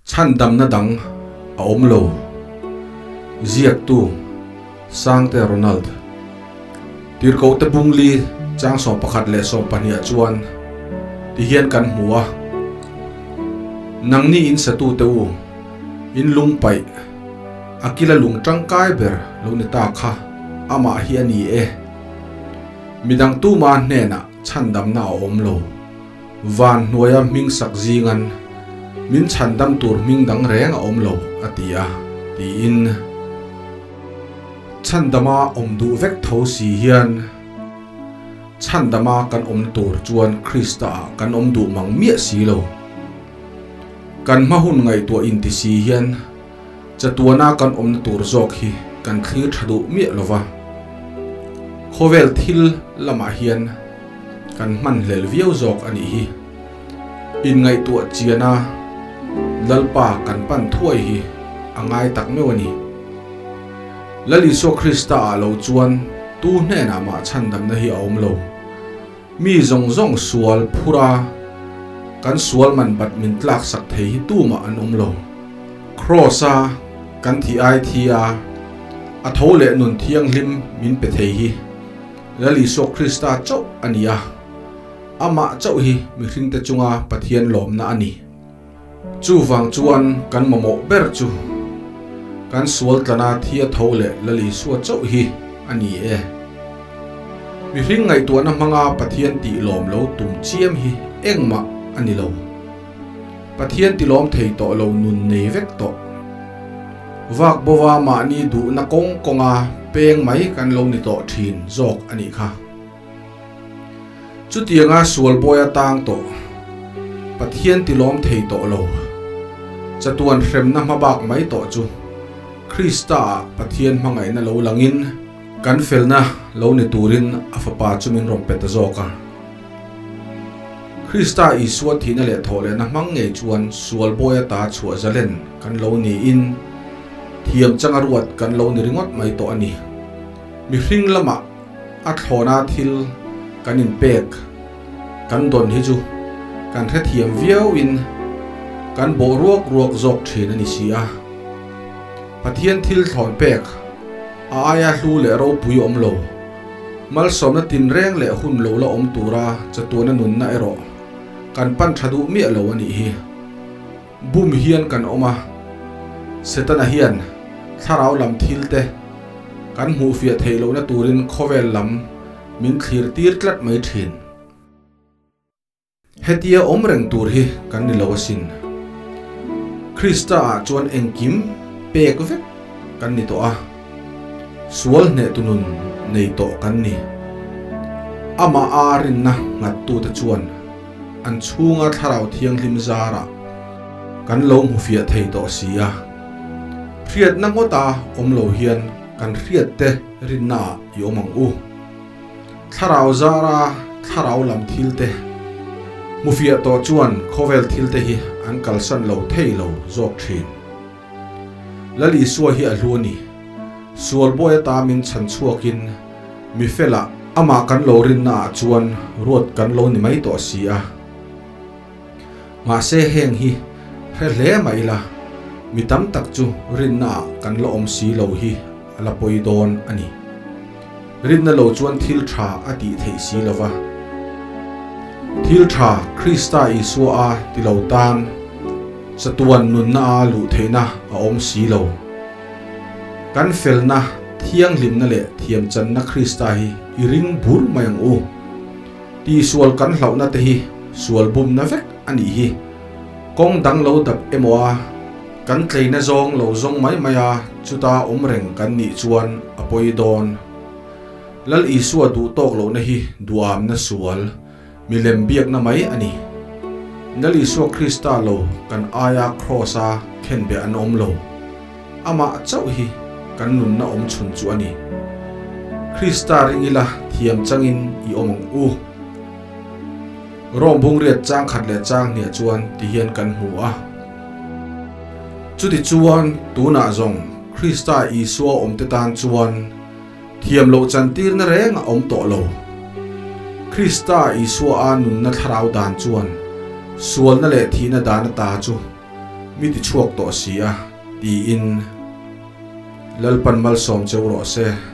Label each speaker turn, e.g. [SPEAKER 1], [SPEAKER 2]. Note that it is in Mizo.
[SPEAKER 1] Chhandamna dang a awm lo. Ziaktu, Sangte Ronald. Tirhkohte bungli chang 11 leh 20 ah chuan ti hian kan hmu a, Nangni in satute u, in lung paih, a kila lung tangkai ber lo ni ta kha amah hi a ni e. Midang tuma hnenah chhandamna a awm lo. Van hnuaia hming sak zingan min chhandam tur hming dang reng a awm lo, a ti a, tiin. Chhandama awm duh vek tho si hian chhandama kan awmna tur chuan Krista-ah kan awm duh mang miah si lo. Kan hma hun ngaihtuah inti si hian chatuana kan awmna tur zawk hi kan thlir tha duh miah lo va. Khawvel thil lamah hian kan hmanhlel viau zawk a nih hi. Inngaihtuah chiana Lalpa kan pan thuai hi a ngai tak meuh a ni. Lal Isua Krista ah lo chuan tu hnenah mah chhandamna hi a awm lo. Mi zawng zawng sual phura kan sual man bat min tlak sak thei hi tumah an awm lo. Kraws-a kan thih ai thi a, a tho leh nun thianghlim min pe thei hi Lal Isua Krista chauh a ni a, amah chauh hi mihringte chunga Pathian lawmna a ni. Chuvang chuan kan mamawh ber chu kan sual tlana thi a tho leh Lal Isua chauh hi a ni e. Mihring ngaihtuahna hmanga Pathian tih lawm lo tum chiam hi engmah a ni lo. Pathian ti lawm thei tawh lo nun nei vek tawh. Vak bova mahni duhna kawng kawnga peng mai kan lo ni tawh thin zawk a nih kha. Chutianga sual bawi a tang tawh, Pathian ti lawm thei tawh lo, chatuan hremna hmabak mai tawh chu Krista-ah Pathian hmangaihna lo langin kan felna lo ni turin a Fapa chu min rawn pe ta zawk a. Krista Isua thihna leh thawhlehna hmang ngei chuan sual bawi ata chhuah zalen kan lo niin thiam changa ruat kan lo ni ringawt mai tawh a ni. Mihring lamah a thlawna thil kan inpek kan dawn hi chu kan hrethiam viauin kan bawh ruak ruak zawk thin a ni si a. Pathian thil thlawn pek a aia hlu leh ropui awm lo, malsawmna tinreng leh hun lo la awm tura chatuana nunna erawh kan pan tha duh miah lo a nih hi. Bum hian kan awm a, Setana hian thlarau lam thil te kan hmuhfiah theih lohna turin khawvel lam min thlir tir tlat mai thin. Hetia awm reng tur hi kan ni lo asin. Krista ah chuan engkim pek vek kan ni tawh a, sual hnehtu nun nei tawh kan ni. Amah a rinna nghattute chuan an chhunga thlarau thianghlim zarah kan lo hmu fiah thei tawh si a. Hriatna ngawta awm lo hian kan hriatte rinnaah i awm ang u. Thlarau zara thlarau lam thilte hmu fiah tawh chuan khawvel thilte hi an kalsan lo thei lo zawk thin. Lal Isua hi a hlu a ni. Sual bawi ata min chhan chhuakin mi felah amah kan lo rinna ah chuan ruat kan lo ni mai tawh si a. Mahse heng hi hre hle mah ila mi tam tak chu rinna ah kan la awm si lo hi a la pawi dawn a ni. Rinna lo chuan thil tha a tih theih si lo va. Thil tha Krista Isua a ti lo tan chatuan nunna a luh theihna a awm si lo. Kan felna, thianghlimna leh thiamchanna Krista hi i ring bur mai ang u. Tihsual kan hlauhna te hi sual bumna vek a nih hi. Kawng dang lo dap emaw a kan tleina zawng lo zawng mai mai a chuta awm reng kan nih chuan a pawi dawn. Lal Isua duh tawk lohna hi duamna sual, milem biakna mai a ni. Lal Isua Krista lo kan aia Kraws-a khenbeh an awm lo. Amah chauh hi kan nunna awm chhun chu a ni. Krista ring ila thiam changin i awm ang u. Rom bungriat chang khat leh chang hniah chuan ti hian kan hmu a. Chutichuan tunah zawng Krista Isua awmte tan chuan thiam loh chantirna reng a awm tawh lo. Krista Isua a nunna thlarau dan chuan sualna leh thihna dan ata chu. Mi ti chhuak tawh si a, tiin. Lalpan malsawm cheu rawh se.